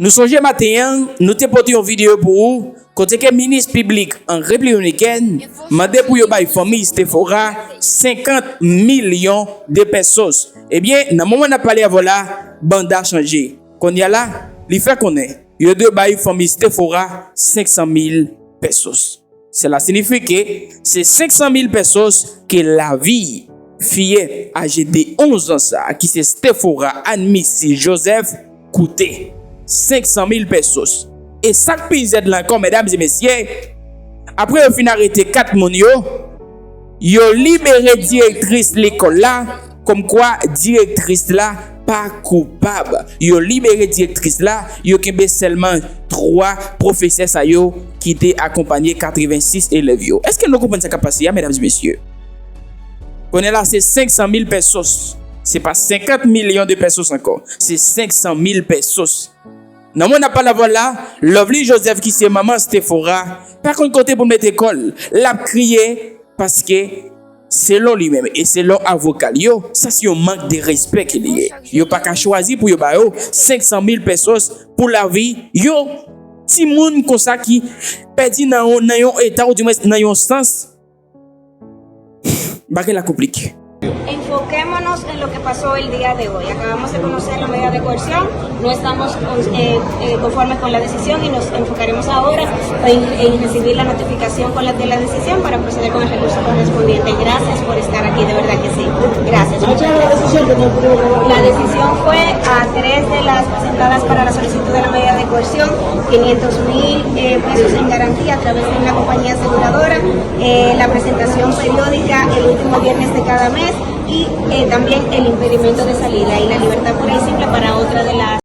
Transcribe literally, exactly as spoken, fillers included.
Nou sonje maten an, nou te pote yon videyo pou ou, kote ke minis piblik an Repiblik Dominikèn mande pou yo bay fanmi Stefora senkant milyon de pesos. Ebyen, nan moman n ap pale avè w la, banda chanje. Kounye a la, li fè konnen yo dwe bay fanmi Stefora senk san mil pesos. Sela siyifi ke se senk san mil pesos ke lavi fiyèt aje de onz an sa a, ki se Stefora Anne Missy Joseph, koute. Senk san mil pesos. E sa k pi zèd la ankò, medam e mesye, apre yo fin arete kat moun yo, yo libere direktris lekòl la, kòmkwa direktris la pa koupab. Yo libere direktris la, yo kenbe sèlman twa pwofesè sa yo ki te akonpanye katrevensis elèv yo. Èske nou konprann sa k ap pase a, medam e mesye? Kounye a la, se senk san mil pesos. Se pa senkant milyon de pesos ankò. Se senk san mil pesos. Nan moman n ap pale avè w la, Lovely Joseph, ki se manman Stefora, pa konn kote pou l mete kò l. L ap kriye paske, selon li menm e selon avoka l yo, sa se yon mank de respè ke li ye. Yo pa ka chwazi pou yo ba yo senk san mil pesos pou lavi yon timoun konsa ki pèdi nan yon, nan yon eta, ou di mwens nan yon sans, bagay la konplike. Enfoquémonos en lo que pasó el día de hoy. Acabamos de conocer la medida de coerción. No estamos eh, eh, conformes con la decisión y nos enfocaremos ahora en, en recibir la notificación con la, de la decisión para proceder con el recurso correspondiente. Gracias por estar aquí, de verdad que sí. Gracias. La decisión fue a tres de las presentadas para la solicitud de la medida de coerción, quinientos mil eh, pesos en garantía a través de una compañía aseguradora, eh, la presentación periódica el último viernes de cada mes y eh, también el impedimento de salida y la libertad pura y simple para otra de las